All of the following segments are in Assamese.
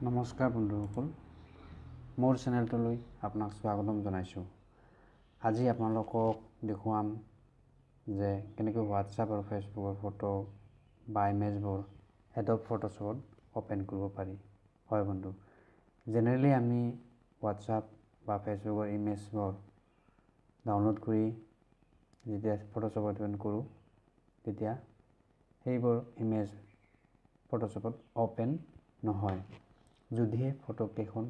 নমস্কাৰ বন্ধুসকল, মোৰ চেনেলটোলৈ আপোনাক স্বাগতম জনাইছোঁ। আজি আপোনালোকক দেখুৱাম যে কেনেকৈ হোৱাটছআপ আৰু ফেচবুকৰ ফটো বা ইমেজবোৰ এডব ফটোশ্বপত অ'পেন কৰিব পাৰি। হয় বন্ধু, জেনেৰেলি আমি হোৱাটছআপ বা ফেচবুকৰ ইমেজবোৰ ডাউনলোড কৰি যেতিয়া ফটোশ্বপত অ'পেন কৰোঁ, তেতিয়া সেইবোৰ ইমেজ ফটোশ্বপত অ'পেন নহয়, যদিহে ফটোকেইখন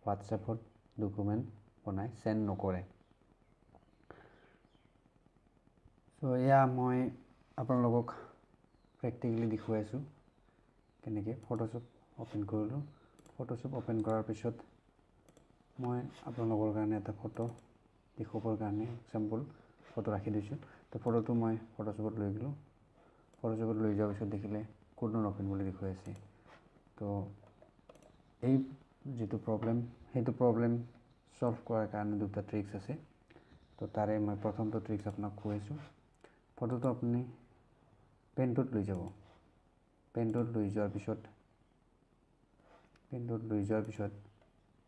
হোৱাটছএপত ডকুমেণ্ট বনাই চেণ্ড নকৰে। চ' এয়া মই আপোনালোকক প্ৰেক্টিকেলি দেখুৱাই আছোঁ কেনেকৈ ফটোশ্বপ অ'পেন কৰিলোঁ। ফটোশ্বপ অ'পেন কৰাৰ পিছত মই আপোনালোকৰ কাৰণে এটা ফটো দেখুৱাবৰ কাৰণে এক্সাম্পল ফটো ৰাখি দিছোঁ। তো ফটোটো মই ফটোশ্বপত লৈ গ'লোঁ। ফটোশ্বপত লৈ যোৱাৰ পিছত দেখিলে could not open বুলি দেখুৱাই আছে। তো এই যিটো প্ৰব্লেম, সেইটো প্ৰব্লেম ছল্ভ কৰাৰ কাৰণে দুটা ট্ৰিক্স আছে। তো তাৰে মই প্ৰথমটো ট্ৰিক্স আপোনাক কৈ আছোঁ। ফটোটো আপুনি পেইণ্টত লৈ যাব। পেইণ্টত লৈ যোৱাৰ পিছত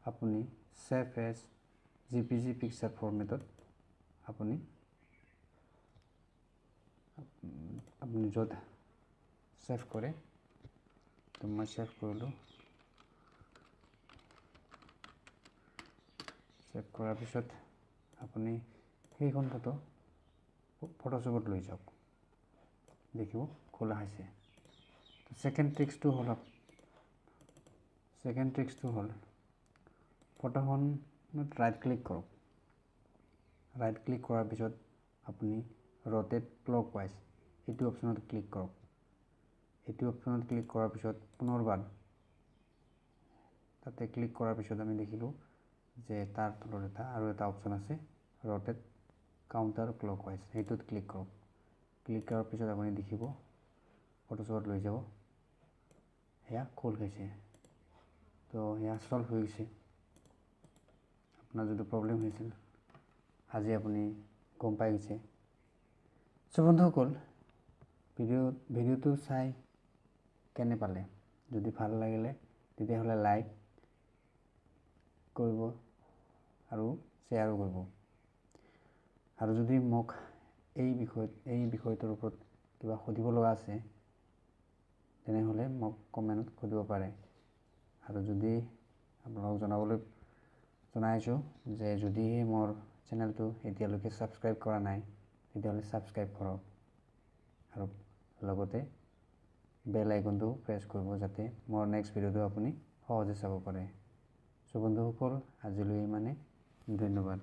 আপুনি save as J P G picture ফৰ্মেটত আপুনি য'ত ছেভ কৰে, তো মই ছেভ কৰিলোঁ। ছেভ কৰাৰ পিছত আপুনি সেইখন ফটো ফটোশ্বপত লৈ যাওক, দেখিব খোলা হৈছে। ছেকেণ্ড ট্ৰিক্সটো হ'ল ফটোখনত ৰাইট ক্লিক কৰক। ৰাইট ক্লিক কৰাৰ পিছত আপুনি ৰ'টেট ক্লক ৱাইজ এইটো অপশ্যনত ক্লিক কৰক। এইটো অপশ্যনত ক্লিক কৰাৰ পিছত পুনৰবাৰ তাতে ক্লিক কৰাৰ পিছত আমি দেখিলোঁ যে তাৰ তলত এটা আৰু এটা অপশ্যন আছে, ৰ'টেট কাউণ্টাৰ ক্লক ৱাইজ, সেইটোত ক্লিক কৰক। ক্লিক কৰাৰ পিছত আপুনি দেখিব ফটোশ্বপত লৈ যাব, সেয়া খোল খাইছে। তো সেয়া ছল্ভ হৈ গৈছে। আপোনাৰ যিটো প্ৰব্লেম হৈছিল আজি আপুনি গম পাই গৈছে। চ' বন্ধুসকল, ভিডিঅ'টো চাই কেনে পালে? যদি ভাল লাগিলে তেতিয়াহ'লে লাইক কৰিব আৰু শ্বেয়াৰো কৰিব। আৰু যদি মোক এই বিষয়টোৰ ওপৰত কিবা সুধিব লগা আছে, তেনেহ'লে মোক কমেণ্টত সুধিব পাৰে। আৰু যদি আপোনালোকক জনাইছোঁ যে যদিহে মোৰ চেনেলটো এতিয়ালৈকে ছাবস্ক্ৰাইব কৰা নাই, তেতিয়াহ'লে ছাবস্ক্ৰাইব কৰক আৰু লগতে বেল আইকনটো প্ৰেছ কৰিব, যাতে মোৰ নেক্সট ভিডিঅ'টো আপুনি সহজে চাব পাৰে। চ' বন্ধুসকল, আজিলৈ ইমানে, ধন্যবাদ।